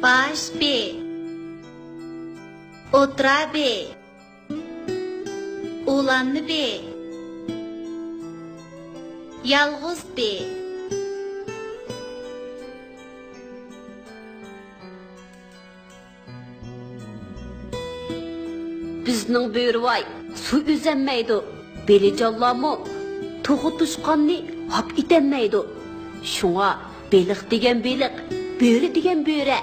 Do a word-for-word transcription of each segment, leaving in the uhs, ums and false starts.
باش بې. ئوتتۇرا بې. ئۇلانما بې. يالغۇز بې. بىزنىڭ بۆرىۋاي سۇ ئۈزەلمەيدۇ، بېلىجانلارمۇ توخۇ توشقاننى ھاپ ئېتەلمەيدۇ. شۇڭا بېلىق دېگەن بېلىق، بۆرە دېگەن بۆرە.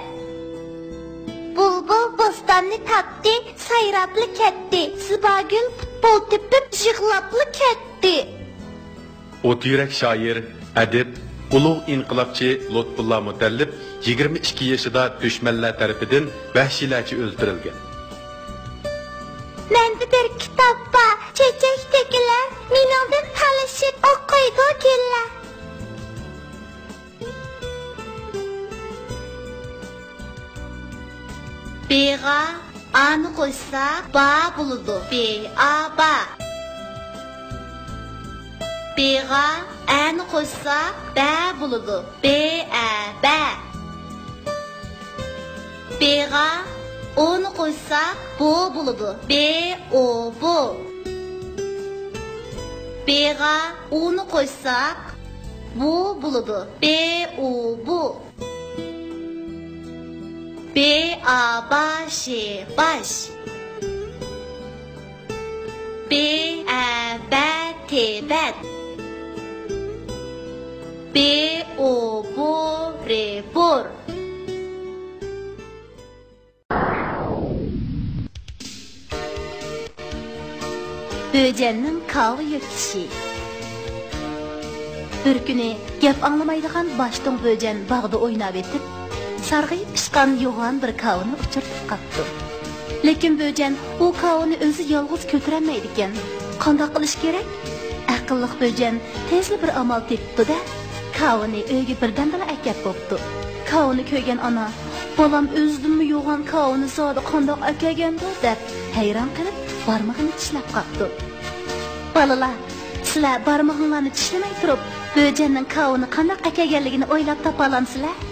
بۇلبۇل بوستاننى تاپتى، سايراپلا كەتتى. زىباگۈل پۇتبول تېپىپ يىغلاپلا كەتتى. ئوت يۈرەك شائىر، ئەدىب، ئۇلۇغ ئىنقىلابچى لۇتپۇللا مۇتەللىپ يىگىرمە ئىككى يېشىدا دۈشمەنلەر تەرىپىدىن ۋەھشىيلەرچە ئۆلتۈرۈلگەن. مەندە بىر كىتاب بار، چېچەك تۆكۈلەر، مېنىڭدىن تالىشىپ ئوقۇيدۇ گۈللەر. بېغا ئانى قوشساق، با بولىدۇ. بې، ئا، با. بېغا ئەنى قوشساق، بە بولىدۇ. بې، ئە، بە. بېغا ئونى قوشساق، بو بولىدۇ. بې، ئو، بو. بېغا ئۇنى قوشساق، بۇ بولىدۇ. بې، ئۇ، بۇ. بې، ئا، با، شې، باش. بې، ئە، بە، تې، بەت. بې، ئو، بو، رې، بور. بۆجەننىڭ كاۋا يۆتكىشى. بىر كۈنى گەپ ئاڭلىمايدىغان باشتوڭ بۆجەن باغدا ئويناۋېتىپ، سارغىيىپ پىشقان يوغان بىر كاۋىنى ئۇچرىتىپ قاپتۇ. لېكىن بۆجەن ئۇ كاۋىنى ئۆزى يالغۇز كۆتۈرەلمەيدىكەن. قانداق قىلىش كېرەك؟ ئەقىللىق بۆجەن تېزلا بىر ئامال تېپىپتۇ-دە، كاۋىنى ئۆيگە بىردەمدىلا ئەكەپ بوپتۇ. كاۋىنى كۆرگەن ئانا، «بالام ئۆزىدىنمۇ يوغان كاۋىنى زادى قانداق ئەكەلگەندۇ؟» دەپ ھەيران قېلىپ، بارمىقىنى چىشلەپ قاپتۇ. «بالىلار، سىلەر بارمىقىڭلارنى چىشلىمەي تۇرۇپ، بۆجەننىڭ كاۋىنى قانداق ئەكەلگەنلىكىنى ئويلاپ تاپالامسىلەر؟»